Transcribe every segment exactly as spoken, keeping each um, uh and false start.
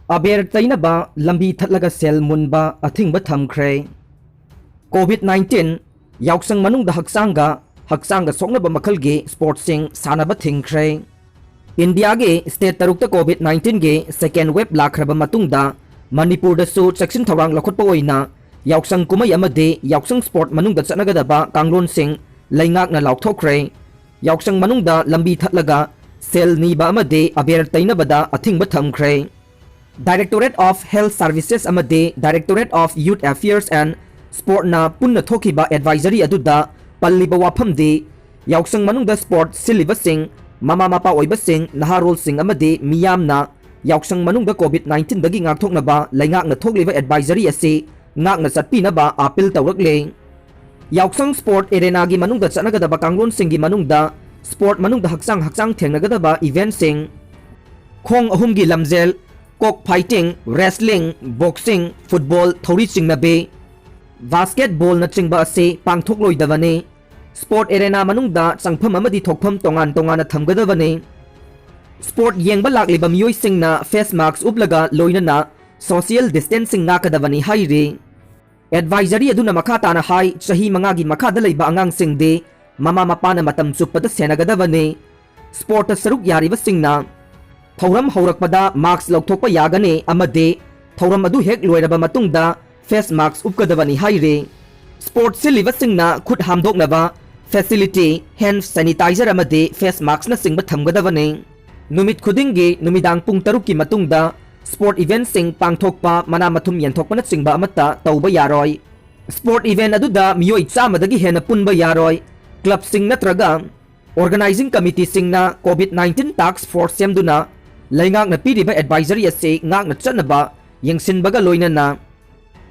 ꯑꯕꯦꯔ ꯇꯩꯅꯕ, ꯂꯝꯕꯤ ꯊꯠꯂꯒ ꯁꯦꯜ ꯃꯨꯟꯕ ꯑꯊꯤꯡꯕ ꯊꯝꯈ꯭ꯔꯦ꯫ ꯀꯣꯚꯤꯗ ꯅꯥꯏꯟꯇꯤꯟ, ꯌꯥꯎꯁꯪ ꯃꯅꯨꯡꯗ ꯍꯛꯆꯥꯡꯒ ꯍꯛꯆꯥꯡꯒ ꯁꯣꯛꯅꯕ ꯃꯈꯜꯒꯤ ꯁ꯭ꯄꯣꯔꯠꯁꯤꯡ ꯁꯥꯟꯅꯕ ꯊꯤꯡꯈ꯭ꯔꯦ꯫ ꯏꯟꯗꯤꯌꯥꯒꯤ ꯁ꯭ꯇꯦꯠ ꯇꯔꯨꯛꯇ ꯀꯣꯚꯤꯗ ꯅꯥꯏꯟꯇꯤꯟꯒꯤ ꯁꯦꯀꯦꯟ ꯋꯦꯕ ꯂꯥꯛꯈ꯭ꯔꯕ ꯃꯇꯨꯡꯗ ꯃꯅꯤꯄꯨꯔꯗꯁꯨ ꯆꯦꯛꯁꯤꯟ ꯊꯧꯔꯥꯡ ꯂꯧꯈꯠꯄ ꯑꯣꯏꯅ ꯌꯥꯎꯁꯪ ꯀꯨꯝꯍꯩ ꯑꯃꯗꯤ ꯌꯥꯎꯁꯪ ꯁ꯭ꯄꯣꯔꯠ ꯃꯅꯨꯡꯗ ꯆꯠꯅꯒꯗꯕ ꯀꯥꯡꯂꯣꯟꯁꯤꯡ ꯂꯩꯉꯥꯛꯅ ꯂꯥꯎꯊꯣꯛꯈ꯭ꯔꯦ꯫ ꯌꯥꯎꯁꯪ ꯃꯅꯨꯡꯗ ꯂꯝꯕꯤ ꯊꯠꯂꯒ ꯁꯦꯜ ꯅꯤꯕ ꯑꯃꯗꯤ ꯑꯕꯦꯔ ꯇꯩꯅꯕꯗ ꯑꯊꯤꯡꯕ ꯊꯝꯈ꯭ꯔꯦ꯫ Directorate of Health Services ꯑꯃꯗꯤ Directorate of Youth Affairs and Sportꯅ ꯄꯨꯟꯅ ꯊꯣꯛꯈꯤꯕ ꯑꯦꯗꯚꯥꯏꯖꯔꯤ ꯑꯗꯨꯗ ꯄꯜꯂꯤꯕ ꯋꯥꯐꯝꯗꯤ, ꯌꯥꯎꯁꯪ ꯃꯅꯨꯡꯗ ꯁ꯭ꯄꯣꯔꯠ ꯁꯤꯜꯂꯤꯕꯁꯤꯡ, ꯃꯃꯥ ꯃꯄꯥ ꯑꯣꯏꯕꯁꯤꯡ, ꯅꯍꯥꯔꯣꯜꯁꯤꯡ ꯑꯃꯗꯤ ꯃꯤꯌꯥꯝꯅ ꯌꯥꯎꯁꯪ ꯃꯅꯨꯡꯗ ꯀꯣꯚꯤꯗ ꯅꯥꯏꯟꯇꯤꯟꯗꯒꯤ ꯉꯥꯛꯊꯣꯛꯅꯕ ꯂꯩꯉꯥꯛꯅ ꯊꯣꯛꯂꯤꯕ ꯑꯦꯗꯚꯥꯏꯖꯔꯤ ꯑꯁꯤ ꯉꯥꯛꯅ ꯆꯠꯄꯤꯅꯕ ꯑꯥꯄꯤꯜ ꯇꯧꯔꯛꯂꯦ꯫ ꯌꯥꯎꯁꯪ ꯁ꯭ꯄꯣꯔꯠ ꯑꯦꯔꯦꯅꯥꯒꯤ ꯃꯅꯨꯡꯗ ꯆꯠꯅꯒꯗꯕ ꯀꯥꯡꯂꯣꯟꯁꯤꯡꯒꯤ ꯃꯅꯨꯡꯗ ꯁ꯭ꯄꯣꯔꯠ ꯃꯅꯨꯡꯗ ꯍꯛꯆꯥꯡ ꯍꯛꯆꯥꯡ ꯊꯦꯡꯅꯒꯗꯕ ꯏꯚꯦꯟꯠꯁꯤꯡ, ꯈꯣꯡ ꯑꯍꯨꯝꯒꯤ ꯂꯝꯖꯦꯜ, ꯀꯣꯛ ꯐꯥꯏꯇꯤꯡ, ꯔꯦꯁꯂꯤꯡ, ꯕꯣꯛꯁꯤꯡ, ꯐꯨꯠꯕꯣꯜ, ꯊꯧꯔꯤ ꯆꯤꯡꯅꯕꯤ, ꯕꯥꯁꯀꯦꯠꯕꯣꯜꯅꯆꯤꯡꯕ ꯑꯁꯤ ꯄꯥꯡꯊꯣꯛꯂꯣꯏꯗꯕꯅꯤ꯫ ꯁ꯭ꯄꯣꯔꯠ ꯑꯦꯔꯦꯅꯥ ꯃꯅꯨꯡꯗ ꯆꯪꯐꯝ ꯑꯃꯗꯤ ꯊꯣꯛꯐꯝ ꯇꯣꯉꯥꯟ ꯇꯣꯉꯥꯟꯅ ꯊꯝꯒꯗꯕꯅꯤ꯫ ꯁ꯭ꯄꯣꯔꯠ ꯌꯦꯡꯕ ꯂꯥꯛꯂꯤꯕ ꯃꯤꯑꯣꯏꯁꯤꯡꯅ ꯐꯦꯁ ꯃꯥꯁꯛ ꯎꯞꯂꯒ ꯂꯣꯏꯅꯅ ꯁꯣꯁꯤꯌꯦꯜ ꯗꯤꯁꯇꯦꯟꯁꯤꯡ ꯉꯥꯛꯀꯗꯕꯅꯤ ꯍꯥꯏꯔꯤ꯫ ꯑꯦꯗꯚꯥꯏꯖꯔꯤ ꯑꯗꯨꯅ ꯃꯈꯥ ꯇꯥꯅ ꯍꯥꯏ, ꯆꯍꯤ ꯃꯉꯥꯒꯤ ꯃꯈꯥꯗ ꯂꯩꯕ ꯑꯉꯥꯡꯁꯤꯡꯗꯤ ꯃꯃꯥ ꯃꯄꯥꯅ ꯃꯇꯝ ꯆꯨꯞꯄꯗ ꯁꯦꯟꯅꯒꯗꯕꯅꯤ꯫ ꯁ꯭ꯄꯣꯔꯠꯇ ꯁꯔꯨꯛ ꯌꯥꯔꯤꯕꯁꯤꯡꯅ ꯊꯧꯔꯝ ꯍꯧꯔꯛꯄꯗ ꯃꯥꯁꯛ ꯂꯧꯊꯣꯛꯄ ꯌꯥꯒꯅꯤ ꯑꯃꯗꯤ ꯊꯧꯔꯝ ꯑꯗꯨ ꯍꯦꯛ ꯂꯣꯏꯔꯕ ꯃꯇꯨꯡꯗ ꯐꯦꯁ ꯃꯥꯁꯛ ꯎꯞꯀꯗꯕꯅꯤ ꯍꯥꯏꯔꯤ꯫ ꯁ꯭ꯄꯣꯔꯠ ꯁꯤꯜꯂꯤꯕꯁꯤꯡꯅ ꯈꯨꯠ ꯍꯥꯝꯗꯣꯛꯅꯕ ꯐꯦꯁꯤꯂꯤꯇꯤ, ꯍꯦꯟꯗ ꯁꯦꯅꯤꯇꯥꯏꯖꯔ ꯑꯃꯗꯤ ꯐꯦꯁ ꯃꯥꯁꯛꯅꯆꯤꯡꯕ ꯊꯝꯒꯗꯕꯅꯤ꯫ ꯅꯨꯃꯤꯠ ꯈꯨꯗꯤꯡꯒꯤ ꯅꯨꯃꯤꯗꯥꯡ ꯄꯨꯡ ꯇꯔꯨꯛꯀꯤ ꯃꯇꯨꯡꯗ ꯁ꯭ꯄꯣꯔꯠ ꯏꯚꯦꯟꯠꯁꯤꯡ ꯄꯥꯡꯊꯣꯛꯄ, ꯃꯅꯥ ꯃꯊꯨꯝ ꯌꯦꯟꯊꯣꯛꯄꯅꯆꯤꯡꯕ ꯑꯃꯠꯇ ꯇꯧꯕ ꯌꯥꯔꯣꯏ꯫ ꯁ꯭ꯄꯣꯔꯠ ꯏꯚꯦꯟꯠ ꯑꯗꯨꯗ ꯃꯤꯑꯣꯏ ꯆꯥꯝꯃꯗꯒꯤ ꯍꯦꯟꯅ ꯄꯨꯟꯕ ꯌꯥꯔꯣꯏ꯫ ꯀ꯭ꯂꯕꯁꯤꯡ ꯅꯠꯇ꯭ꯔꯒ ꯑꯣꯔꯒꯅꯥꯏꯖꯤꯡ ꯀꯃꯤꯇꯤꯁꯤꯡꯅ ꯀꯣꯚꯤꯗ ꯅꯥꯏꯟꯇꯤꯟ ꯇꯥꯁꯛ ꯐꯣꯔꯁ ꯁꯦꯝꯗꯨꯅ ꯂꯩꯉꯥꯛꯅ ꯄꯤꯔꯤꯕ ꯑꯦꯗꯚꯥꯏꯖꯔꯤ ꯑꯁꯤ ꯉꯥꯛꯅ ꯆꯠꯅꯕ ꯌꯦꯡꯁꯤꯟꯕꯒ ꯂꯣꯏꯅꯅ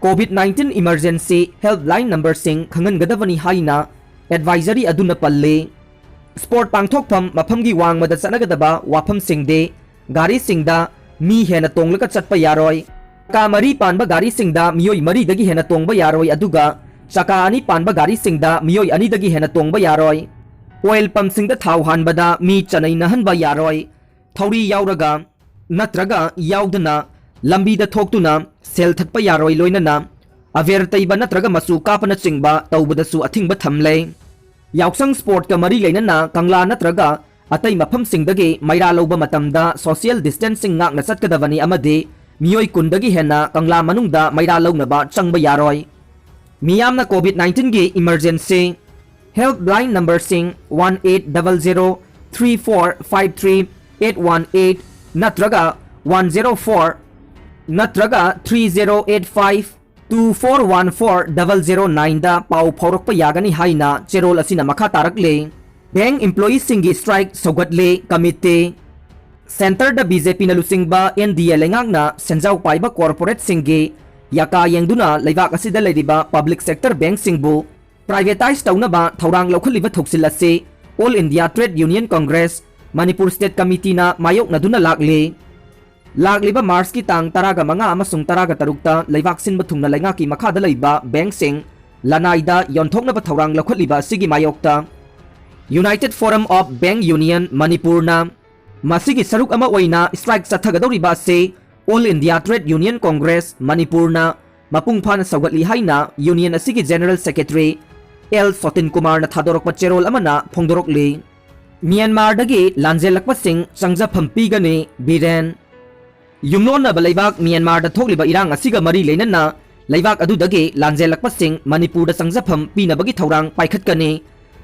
ꯀꯣꯚꯤꯗ ꯅꯥꯏꯟꯇꯤꯟ ꯏꯃꯔꯖꯦꯟꯁꯤ ꯍꯦꯜꯞꯂꯥꯏꯟ ꯅꯝꯕꯔꯁꯤꯡ ꯈꯪꯍꯟꯒꯗꯕꯅꯤ ꯍꯥꯏꯅ ꯑꯦꯗꯚꯥꯏꯖꯔꯤ ꯑꯗꯨꯅ ꯄꯜꯂꯤ꯫ ꯁ꯭ꯄꯣꯔꯠ ꯄꯥꯡꯊꯣꯛꯐꯝ ꯃꯐꯝꯒꯤ ꯋꯥꯡꯃꯗ ꯆꯠꯅꯒꯗꯕ ꯋꯥꯐꯝꯁꯤꯡꯗꯤ, ꯒꯥꯔꯤꯁꯤꯡꯗ ꯃꯤ ꯍꯦꯟꯅ ꯇꯣꯡꯂꯒ ꯆꯠꯄ ꯌꯥꯔꯣꯏ꯫ ꯆꯀꯥ ꯃꯔꯤ ꯄꯥꯟꯕ ꯒꯥꯔꯤꯁꯤꯡꯗ ꯃꯤꯑꯣꯏ ꯃꯔꯤꯗꯒꯤ ꯍꯦꯟꯅ ꯇꯣꯡꯕ ꯌꯥꯔꯣꯏ, ꯑꯗꯨꯒ ꯆꯀꯥ ꯑꯅꯤ ꯄꯥꯟꯕ ꯒꯥꯔꯤꯁꯤꯡꯗ ꯃꯤꯑꯣꯏ ꯑꯅꯤꯗꯒꯤ ꯍꯦꯟꯅ ꯇꯣꯡꯕ ꯌꯥꯔꯣꯏ꯫ ꯑꯣꯏꯜ ꯄꯝꯁꯤꯡꯗ ꯊꯥꯎ ꯍꯥꯟꯕꯗ ꯃꯤ ꯆꯅꯩꯅꯍꯟꯕ ꯌꯥꯔꯣꯏ꯫ ꯊꯧꯔꯤ ꯌꯥꯎꯔꯒ ꯅꯠꯇ꯭ꯔꯒ ꯌꯥꯎꯗꯅ ꯂꯝꯕꯤꯗ ꯊꯣꯛꯇꯨꯅ ꯁꯦꯜ ꯊꯛꯄ ꯌꯥꯔꯣꯏ, ꯂꯣꯏꯅꯅ ꯑꯕꯦꯔ ꯇꯩꯕ ꯅꯠꯇ꯭ꯔꯒ ꯃꯆꯨ ꯀꯥꯞꯄꯅꯆꯤꯡꯕ ꯇꯧꯕꯗꯁꯨ ꯑꯊꯤꯡꯕ ꯊꯝꯂꯦ꯫ ꯌꯥꯎꯁꯪ ꯁ꯭ꯄꯣꯔꯠꯀ ꯃꯔꯤ ꯂꯩꯅꯅ ꯀꯪꯂꯥ ꯅꯠꯇ꯭ꯔꯒ ꯑꯇꯩ ꯃꯐꯝꯁꯤꯡꯗꯒꯤ ꯃꯩꯔꯥ ꯂꯧꯕ ꯃꯇꯝꯗ social distancing ꯉꯥꯛꯅ ꯆꯠꯀꯗꯕꯅꯤ ꯑꯃꯗꯤ ꯃꯤꯑꯣꯏ ꯀꯨꯟꯗꯒꯤ ꯍꯦꯟꯅ ꯀꯪꯂꯥ ꯃꯅꯨꯡꯗ ꯃꯩꯔꯥ ꯂꯧꯅꯕ ꯆꯪꯕ ꯌꯥꯔꯣꯏ꯫ ꯃꯤꯌꯥꯝꯅ COVID nineteenꯒꯤ emergency helpline numberꯁꯤꯡ one eight double zero three four five three eight one eight ꯅꯠꯇ꯭ꯔꯒ one zero four ꯅꯠꯇ꯭ꯔꯒ three zero eight five two four one four double zero nineꯗ ꯄꯥꯎ ꯐꯥꯎꯔꯛꯄ ꯌꯥꯒꯅꯤ ꯍꯥꯏꯅ ꯆꯦꯔꯣꯜ ꯑꯁꯤꯅ ꯃꯈꯥ ꯇꯥꯔꯛꯂꯤ꯫ Bank employeeꯁꯤꯡꯒꯤ strike ꯁꯧꯒꯠꯂꯦ꯫ Committee꯫ Centreꯗ BJPꯅ ꯂꯨꯆꯤꯡꯕ NDA ꯂꯩꯉꯥꯛꯅ ꯁꯦꯟꯖꯥꯎ ꯄꯥꯏꯕ corporateꯁꯤꯡꯒꯤ ꯌꯥꯀꯥ ꯌꯦꯡꯗꯨꯅ ꯂꯩꯕꯥꯛ ꯑꯁꯤꯗ ꯂꯩꯔꯤꯕ public sector bankꯁꯤꯡꯕꯨ privatise ꯇꯧꯅꯕ ꯊꯧꯔꯥꯡ ꯂꯧꯈꯠꯂꯤꯕ ꯊꯧꯁꯤꯜ ꯑꯁꯤ All India Trade Union Congress Manipur State Committeeꯅ ꯃꯥꯌꯣꯛꯅꯗꯨꯅ ꯂꯥꯛꯂꯤ꯫ ꯂꯥꯛꯂꯤꯕ Marchꯀꯤ ꯇꯥꯡ ꯇꯔꯥꯒ ꯃꯉꯥ ꯑꯃꯁꯨꯡ ꯇꯔꯥꯒ ꯇꯔꯨꯛꯇ ꯂꯩꯕꯥꯛ ꯁꯤꯟꯕ ꯊꯨꯡꯅ ꯂꯩꯉꯥꯛꯀꯤ ꯃꯈꯥꯗ ꯂꯩꯕ bankꯁꯤꯡ ꯂꯅꯥꯏꯗ ꯌꯣꯟꯊꯣꯛꯅꯕ ꯊꯧꯔꯥꯡ ꯂꯧꯈꯠꯂꯤꯕ ꯑꯁꯤꯒꯤ ꯃꯥꯌꯣꯛꯇ United Forum of Bank Union Manipurꯅ ꯃꯁꯤꯒꯤ ꯁꯔꯨꯛ ꯑꯃ ꯑꯣꯏꯅ strike ꯆꯠꯊꯒꯗꯧꯔꯤꯕ ꯑꯁꯤ All India Trade Union Congress Manipurꯅ ꯃꯄꯨꯡ ꯐꯥꯅ ꯁꯧꯒꯠꯂꯤ ꯍꯥꯏꯅ union ꯑꯁꯤꯒꯤ General Secretary L ꯁꯣꯇꯤꯟ ꯀꯨꯃꯥꯔꯅ ꯊꯥꯗꯣꯔꯛꯄ ꯆꯦꯔꯣꯜ ꯑꯃꯅ ꯐꯣꯡꯗꯣꯔꯛꯂꯤ꯫ ꯃ꯭ꯌꯥꯟꯃꯥꯔꯗꯒꯤ ꯂꯥꯟꯖꯦꯜꯂꯛꯄꯁꯤꯡ ꯆꯪꯖꯐꯝ ꯄꯤꯒꯅꯤ, ꯕꯤꯔꯦꯟ꯫ ꯌꯨꯝꯂꯣꯟꯅꯕ ꯂꯩꯕꯥꯛ ꯃ꯭ꯌꯥꯟꯃꯥꯔꯗ ꯊꯣꯛꯂꯤꯕ ꯏꯔꯥꯡ ꯑꯁꯤꯒ ꯃꯔꯤ ꯂꯩꯅꯅ ꯂꯩꯕꯥꯛ ꯑꯗꯨꯗꯒꯤ ꯂꯥꯟꯖꯦꯜꯂꯛꯄꯁꯤꯡ ꯃꯅꯤꯄꯨꯔꯗ ꯆꯪꯖꯐꯝ ꯄꯤꯅꯕꯒꯤ ꯊꯧꯔꯥꯡ ꯄꯥꯏꯈꯠꯀꯅꯤ꯫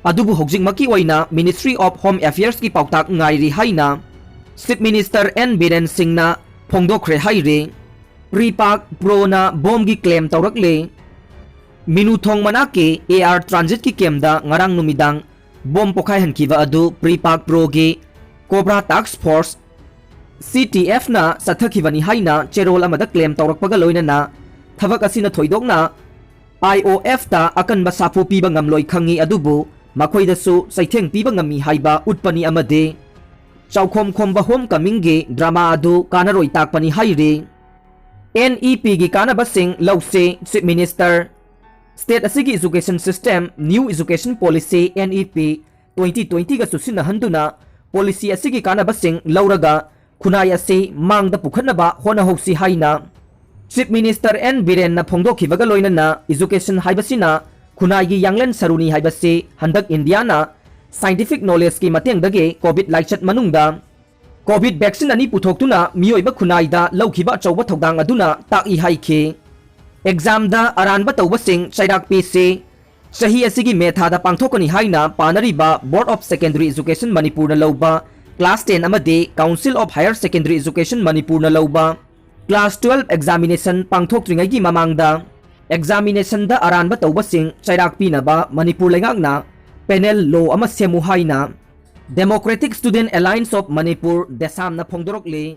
ꯑꯗꯨꯕꯨ ꯍꯧꯖꯤꯛꯃꯛꯀꯤ ꯑꯣꯏꯅ Ministry of Home Affairsꯀꯤ ꯄꯥꯎꯇꯥꯛ ꯉꯥꯏꯔꯤ ꯍꯥꯏꯅ Chief Minister N ꯕꯤꯔꯦꯟ ꯁꯤꯡꯅ ꯐꯣꯡꯗꯣꯛꯈ꯭ꯔꯦ ꯍꯥꯏꯔꯤ꯫ ꯄ꯭ꯔꯤꯄꯥꯛ ꯄ꯭ꯔꯣꯅ ꯕꯣꯝꯒꯤ claim ꯇꯧꯔꯛꯂꯦ꯫ ꯃꯤꯅꯨꯊꯣꯡ ꯃꯅꯥꯛꯀꯤ AR Transitꯀꯤ campꯇ ꯉꯔꯥꯡ ꯅꯨꯃꯤꯗꯥꯡ ꯕꯣꯝ ꯄꯣꯈꯥꯏꯍꯟꯈꯤꯕ ꯑꯗꯨ ꯄ꯭ꯔꯤꯄꯥꯛ ꯄ꯭ꯔꯣꯒꯤ Cobra Task Force, CTFꯅ ꯆꯠꯊꯈꯤꯕꯅꯤ ꯍꯥꯏꯅ ꯆꯦꯔꯣꯜ ꯑꯃꯗ claim ꯇꯧꯔꯛꯄꯒ ꯂꯣꯏꯅꯅ ꯊꯕꯛ ꯑꯁꯤꯅ ꯊꯣꯏꯗꯣꯛꯅ IOFꯇ ꯑꯀꯟꯕ ꯁꯥꯐꯨ ꯄꯤꯕ ꯉꯝꯂꯣꯏ ꯈꯪꯉꯤ, ꯑꯗꯨꯕꯨ ꯃꯈꯣꯏꯗꯁꯨ ꯆꯩꯊꯦꯡ ꯄꯤꯕ ꯉꯝꯃꯤ ꯍꯥꯏꯕ ꯎꯠꯄꯅꯤ ꯑꯃꯗꯤ ꯆꯥꯎꯈꯣꯝ ꯈꯣꯝꯕ Homecomingꯒꯤ drama ꯑꯗꯨ ꯀꯥꯟꯅꯔꯣꯏ ꯇꯥꯛꯄꯅꯤ ꯍꯥꯏꯔꯤ꯫ NEPꯒꯤ ꯀꯥꯟꯅꯕꯁꯤꯡ ꯂꯧꯁꯤ, Chief Minister꯫ State ꯑꯁꯤꯒꯤ education system, New Education Policy, NEP twenty twentyꯒ ꯆꯨꯁꯤꯟꯅꯍꯟꯗꯨꯅ policy ꯑꯁꯤꯒꯤ ꯀꯥꯟꯅꯕꯁꯤꯡ ꯂꯧꯔꯒ ꯈꯨꯟꯅꯥꯏ ꯑꯁꯤ ꯃꯥꯡꯗ ꯄꯨꯈꯠꯅꯕ ꯍꯣꯠꯅꯍꯧꯁꯤ ꯍꯥꯏꯅ Chief Minister N ꯕꯤꯔꯦꯟꯅ ꯐꯣꯡꯗꯣꯛꯈꯤꯕꯒ ꯂꯣꯏꯅꯅ education ꯍꯥꯏꯕꯁꯤꯅ ꯈꯨꯟꯅꯥꯏꯒꯤ ꯌꯥꯡꯂꯦꯟ ꯁꯔꯨꯅꯤ ꯍꯥꯏꯕꯁꯤ ꯍꯟꯗꯛ ꯏꯟꯗꯤꯌꯥꯅ scientific knowledgeꯀꯤ ꯃꯇꯦꯡꯗꯒꯤ COVID ꯂꯥꯏꯆꯠ ꯃꯅꯨꯡꯗ COVID vaccine ꯑꯅꯤ ꯄꯨꯊꯣꯛꯇꯨꯅ ꯃꯤꯑꯣꯏꯕ ꯈꯨꯟꯅꯥꯏꯗ ꯂꯧꯈꯤꯕ ꯑꯆꯧꯕ ꯊꯧꯗꯥꯡ ꯑꯗꯨꯅ ꯇꯥꯛꯏ ꯍꯥꯏꯈꯤ꯫ Examꯗ ꯑꯔꯥꯟꯕ ꯇꯧꯕꯁꯤꯡ ꯆꯩꯔꯥꯛ ꯄꯤꯁꯤ꯫ ꯆꯍꯤ ꯑꯁꯤꯒꯤ ꯃꯦ ꯊꯥꯗ ꯄꯥꯡꯊꯣꯛꯀꯅꯤ ꯍꯥꯏꯅ ꯄꯥꯅꯔꯤꯕ Board of Secondary Education ꯃꯅꯤꯄꯨꯔꯅ ꯂꯧꯕ class ten ꯑꯃꯗꯤ Council of Higher Secondary Education ꯃꯅꯤꯄꯨꯔꯅ ꯂꯧꯕ class twelve examination ꯄꯥꯡꯊꯣꯛꯇ꯭ꯔꯤꯉꯩꯒꯤ ꯃꯃꯥꯡꯗ examinationꯗ ꯑꯔꯥꯟꯕ ꯇꯧꯕꯁꯤꯡ ꯆꯩꯔꯥꯛ ꯄꯤꯅꯕ ꯃꯅꯤꯄꯨꯔ ꯂꯩꯉꯥꯛꯅ penal law ꯑꯃ ꯁꯦꯝꯃꯨ ꯍꯥꯏꯅ Democratic Student Alliance of Manipur, ꯗꯦꯁꯥꯝꯅ ꯐꯣꯡꯗꯣꯔꯛꯂꯤ꯫